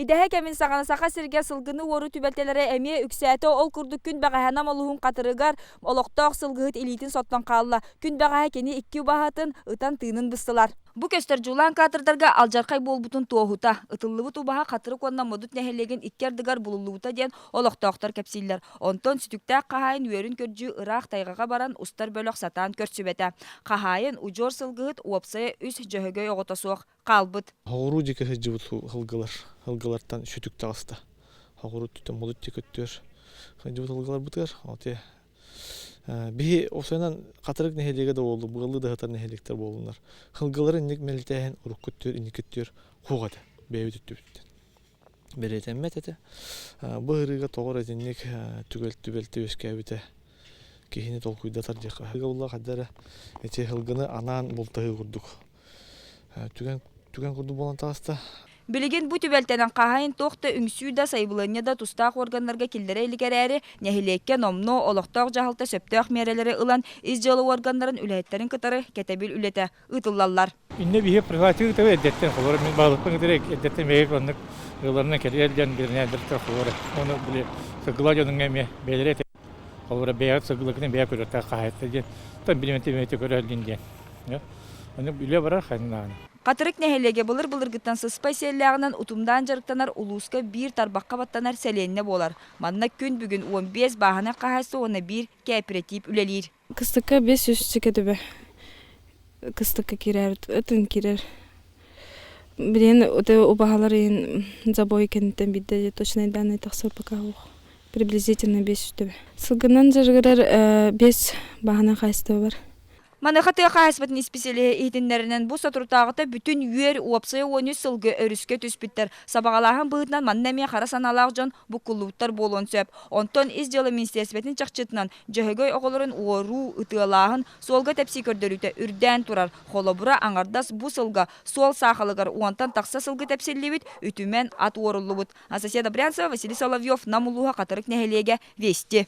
Идэһэ кэмин саҕана Саха сиригэр сылгыны уоруу түбэлтэлэрэ эмиэ үксээтэ. Ол курдук күн бэҕэһээ Нам улууһун Хатырыгар олохтоох сылгыһыт илиитин соттон хаалла. Күн бэҕэһээ кини икки убаһатын ытан тыынын быстылар. Бу көстөр дьулаан кадрдарга алдьархай буолбутун туоһута. Ытыллыбыт убаһа Хатырык уонна Модут нэһилиэгин икки ардыгар булуллубута диэн олохтоохтор кэпсииллэр. Онтон сүтүктээх хаһаайын үөрүн көрдүү ыраах тайҕаҕа баран устар бөлөх сатаан көрсүбэтэ. Хаһаайын удьуор сылгыһыт уопсайа үс дьөһөгөй оҕото суох хаалбыт. Соҕуруу диэки сылдьыбыт сылгылар, сылгылартан сүтүк таҕыста. Соҕуруу өттүттэн модут диэки өттүгэр сылдьыбыт сылгыларбытыгар оте биһи осуонан Хатырык нэһилиэгэ да буоллу, быаллыы да сытар нэһилиэктэр буоллунар. Сылгылары инник мэлитээһин урукку өттүгэр инники өттүгэр хуох этэ бэйэбит өттүбүттэн. Бэлиэтэммэт этэ. Бу ыһырыыга тоҕо эрэ итинник түгэл түбэлтэ үөскээбитэ киһини толкуйдатар диэххэ. Ыһыга хайда эрэ ити сылгыны анаан бултаһыы курдук түгэн түгэн курдук буолан таҕыста. Билигин бу түбэлтэнэн хаһаайын туох да үҥсүү да, сайабылыанньа да тустаах уорганнарга киллэрэ илик эрээри, нэһилиэккэ номнуо олохтоох дьаһалта сөптөөх миэрэлэри ылан, ис дьыала уорганнарын үлэһиттэрин кытары кэтэбил үлэтэ ыытыллаллар. Иннэ биһи профилактика тыга эрдэттэн холоро мин баһылыкпын кытары эрдэттэн бэйэбит оннук ыалларынан кэлиэр диэн биринээдэртэр холоро оны били сылгылаа дьонуҥа эмиэ бэйэлэрэ этэ холоро бэйэҕит сылгылыкытын бэйэ көрүөхтээх хаһаайыттар диэн тон билимэтэ бэйэтэ көрөөллүн диэн Ону үлэ барар хайнаан. Хатырык нэһилиэгэ былыр-былыргыттан сыспай сиэллээҕинэн утумнаан дьарыктанар улууска биир тарбахха баттанар сэлиэнньэ буолар. Манна күн бүгүн 15 бааһынай хаһаайыстыба уонна биир кээпирэтиип үлэлиир. Кыстыкка 500 чеке төбө кыстыкка киирээбит ытын киирэр. Билигин убаһалар иһин забой кэнниттэн биирдэ точнай данные тахсар пока суох. Приблизительно 500 төбө. Сылгынан дьарыгырар 5 бааһынай хаһаайыстыба бар. Маныаха тыа хаһаайыстыбатын исписэлииһэ иһитиннэринэн, бу соторутааҕыта бүтүн үөр, уопсайа 13 сылгы өрүскэ түспүттэр. Сабаҕалааһын быһыытынан манна эмиэ хара санаалаах дьон буккуллубуттар буолуон сөп. Онтон Ис дьыала министиэристибэтин чахчытынан, Дьөһөгөй оҕолорун уоруу, ытыалааһын, суолга тэпсии көрдөрүүтэ үрдээн турар. Холобура, аҥардас бу сылга суол саахалыгар уонтан тахса сылгы тэпсиллибит, үтүмэн ат уоруллубут. Анастасия Добрянцева, Василий Соловьев, Нам улууһа, Хатырык нэһилиэгэ, Вести.